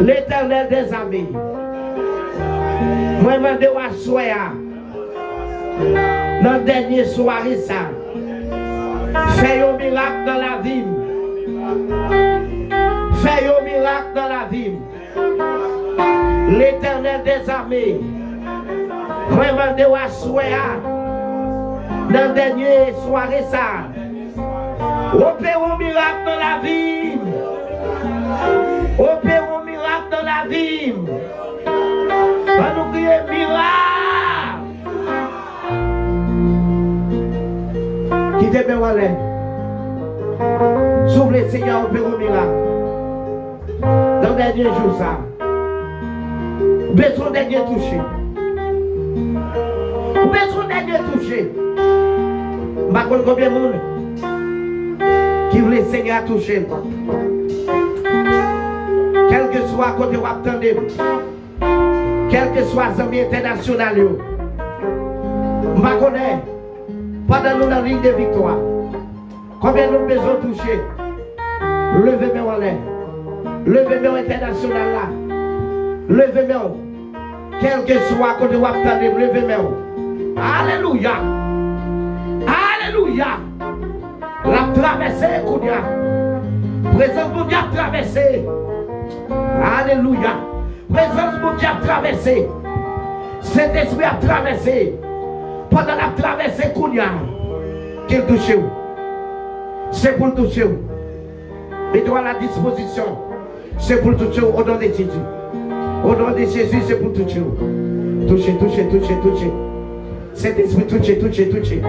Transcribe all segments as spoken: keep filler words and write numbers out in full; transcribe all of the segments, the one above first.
Letènèl dèzame, mwen mande w aswè a, nan dènye sware sa, fè yon mirak nan lavi m. Fè yon mirak nan lavi m. Letènèl dèzame, mwen mande w aswè a, nan dènye sware sa, opere yon mirak nan lavi m. Opere yon mirak nan lavi m. Ann nou kriye mirak. Kite men w anlè. Si w vle Senyè a opere yon mirak nan dènye jou sa, ou bezwen yon dènye touche. Ou bezwen yon dènye touche. M pa konn konbyen moun ki vle Senyè a touche l. Kèlkeswa kote w ap tande m, kèlkeswa zanmi entènasyonal yo, m pa konnen, pandan nou nan liy de viktwa, konbyen nou bezwen touche? Leve men w anlè. Leve men w entènasyonal la. Leve men w. Kèlkeswa kote w ap tande m, leve men w. Alelouya! Alelouya! L ap travèse kounye a. Prezans Bondye ap travèse. Alelouya! Prezans Bondye ap travèse. Sentespri ap travèse. Pandan l ap travèse kounye a, ke l touche w. Se pou l touche w. Mete w a la dispozisyon. Se pou l touche w, o non de Jezi. O non de Jezi, se pou l touche w. Touche, touche, touche, touche. Sentespri, touche, touche, touche.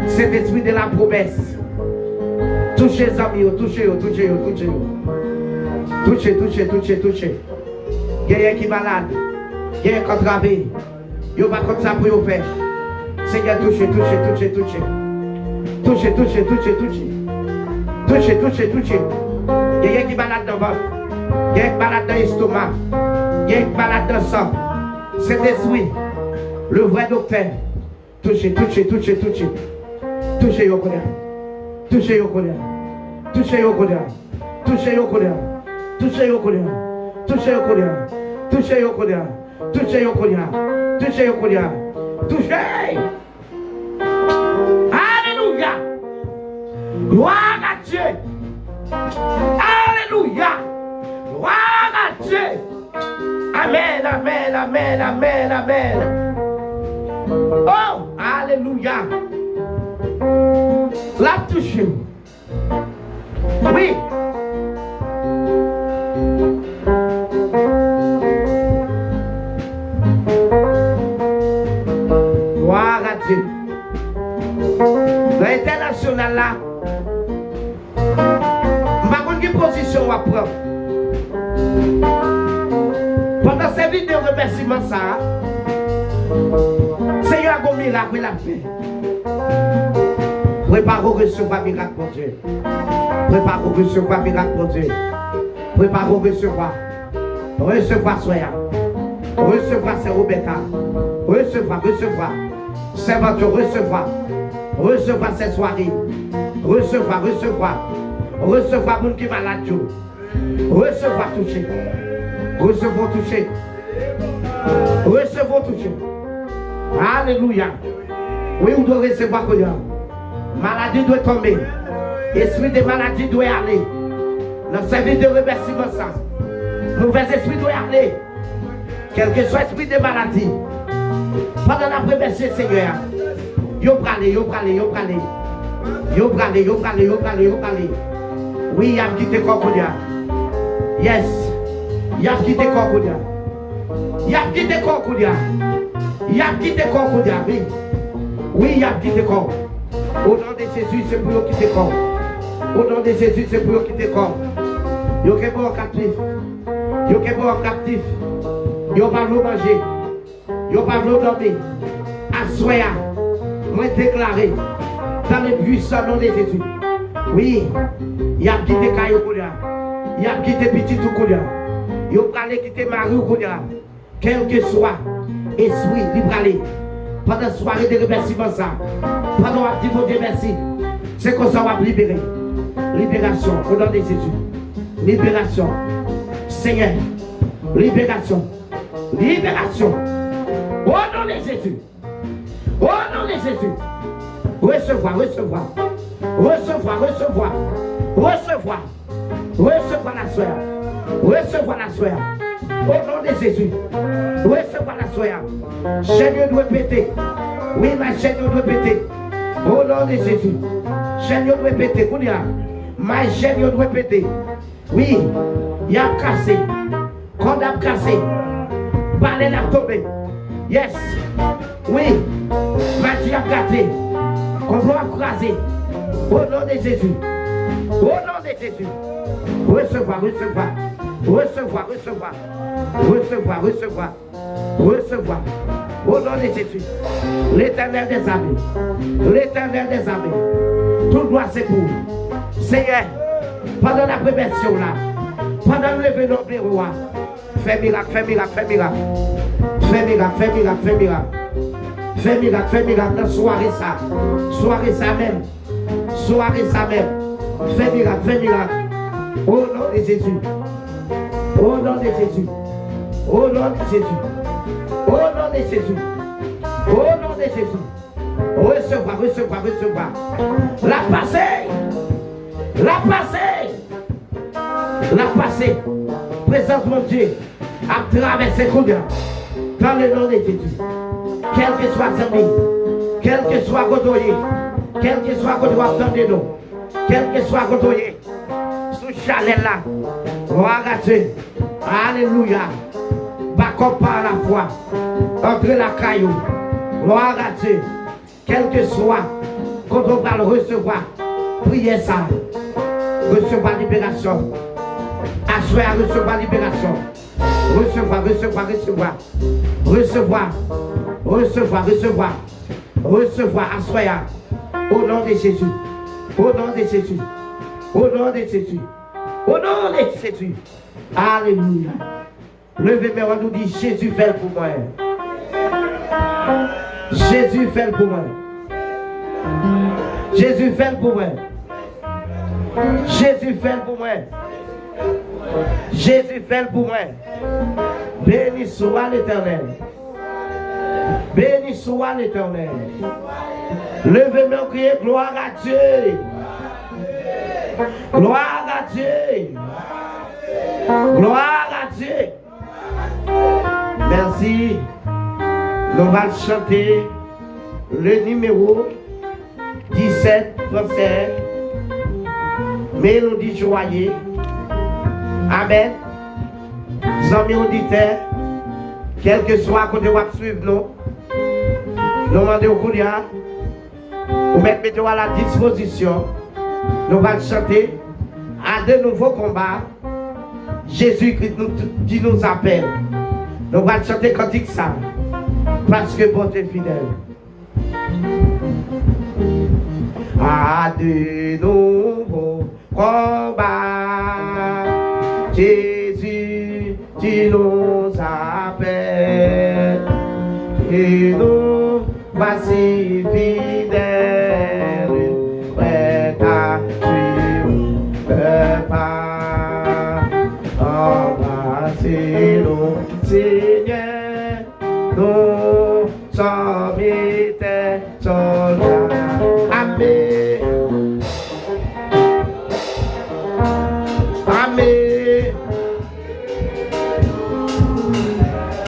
Sentespri de la promès. Touche zanmi yo, touche yo, touche yo, touche yo. Touche, touche, touche, touche. Genyen ki malad. Genyen k antrave. Yo pa konn sa pou yo fè. Senyè, touche, touche, touche, touche. Touche, touche, touche, touche. Touche, touche, touche. Genyen ki malad nan vant. Genyen ki malad nan estoma. Genyen ki malad nan san. Sentespri, le vrè doktè. Touche, touche, touche, touche. Touche yo kounye a. Touche yo kounye a. Touche yo kounye a. Touche yo kounye a. Touche yo kounye a. Touche yo kounye a. Touche yo kounye a. Touche yo kounye a. Touche yo kounye a. Touche! Alelouya! Glwa a Dye! Alelouya! Glwa a Dye! Amèn, amèn, amèn, amèn, amèn. Oh, alelouya. L ap touche w. Wi. Glwa a Dye. Nan entènasyonal la, m pa konn ki pozisyon w ap pran. Pandan sèvis de remèsiman sa a, Senyè a gon mirak wi l ap fè. Prepare w resevwa mirak Bondye. Prepare w resevwa mirak Bondye. Prepare w resevwa. Resevwa swè a. Resevwa sè Roberta. Resevwa, resevwa. Sèvant yo, resevwa. Resevwa sè Swari. Resevwa, resevwa. Resevwa moun ki malad yo. Resevwa touche. Resevwa touche. Resevwa touche. Alelouya. Wi, ou dwe resevwa kounye a. Maladi dwe tonbe. Espri de maladi dwe ale. Nan sèvis de remèsiman sa, movèz espri dwe ale. Kèlkeswa espri de maladi, pandan n ap remèsye Senyè a, yo prale, yo prale, yo prale. Yo prale, yo prale, yo prale, yo prale. Wi, y ap kite kò w kounye a. Yes. Y ap kite kò w kounye a. Y ap kite kò w kounye a. Y ap kite kò w kounye a, wi. Wi, y ap kite kò w. O non de Jezi, se pou yo kite kò w. O non de Jezi, se pou yo kite kò w. Yo kenbe w kaptif. Yo kenbe w kaptif. Yo pa vle w manje. Yo pa vle w dòmi. Aswè a, mwen deklare, dans le puissant nom de Jésus, wi, y ap kite kay ou kounye a. Y ap kite pitit ou kounye a. Yo prale kite mari w kounye a. Kèlkeswa espri li prale, pandan sware de remèsiman sa, pandan w ap di Bondye mèsi, se konsa w ap libere. Liberasyon, o non de Jezi. Liberasyon. Senyè, liberasyon. Liberasyon. O non de Jezi. O non de Jezi. Resevwa, resevwa. Resevwa, resevwa. Resevwa. Resevwa l aswè a. Resevwa l aswè a. O non de Jezi. Resevwa l aswè a. Chèn yo dwe pete. Wi, may chèn yo dwe pete. O non de Jezi. Chèn yo dwe pete. Kounye a, may chèn yo dwe pete. Wi, y ap kase. Kòd ap kase. Balèn ap tonbe. Yes. Wi. Maji ap gate. Konplo ap kraze. O non de Jezi. O non de Jezi. Resevwa, resevwa. Resevwa, resevwa. Resevwa, resevwa. Resevwa. O non de Jezi. Letènèl dèzame. Letènèl dèzame. Tout glwa se pou ou. Senyè, pandan n ap remèsye w la, pandan n leve non byen wo a, fè mirak, fè mirak, fè mirak. Fè mirak, fè mirak, fè mirak. Fè mirak, fè mirak nan sware sa. Sware sa menm. Sware sa menm. Fè mirak, fè mirak. O non de Jezi. O non de Jezi. O non de Jezi. O non de Jezi. O non de Jezi. Resevwa, resevwa, resevwa. L ap pase. L ap pase. L ap pase. Prezans Bondye ap travèse kounye a. Dans le nom de Jésus. Kèlkeswa zanmi, kèlkeswa kote w ye, kèlkeswa kote w ap tande nou, kèlkeswa kote w ye, sou chanèl la, glwa a Dye, alelouya, bakòp pa lafwa, antre lakay ou, glwa a Dye. Kèlkeswa kote w pral resevwa priyè sa a, resevwa liberasyon. Aswè a, resevwa liberasyon. Resevwa, resevwa, resevwa. Resevwa, resevwa, resevwa. Resevwa aswè a. O non de Jezi. O non de Jezi. O non de Jezi. O non de Jezi. Alelouya. Leve men w, nou di, Jezi fè l pou mwen. Jezi fè l pou mwen. Jezi fè l pou mwen. Jezi fè l pou mwen. Jezi fè l pou mwen. Beni swa Letènèl. Beni swa Letènèl. Leve men w, kriye, glwa a Dye. Glwa a Dye. Glwa a Dye. Mèsi. Nou pral chante le nimewo disèt, fransè. Mélodie Joaillier. Amèn. Zanmi oditè, kèlkeswa kote w ap swiv nou, nou mande w kounye a, ou mèt mete w a la dispozisyon. Nou pral chante à de nouveaux combats. Jésus-Christ nous, qui nous appelle. Nou pral chante kantik sa, paske Bondye fidèl. À de nouveaux combats, Jésus, tu nous appelles, et nous voici fidèles, prêts à suivre le pas. Embrassez-nous, Seigneur, nous sommes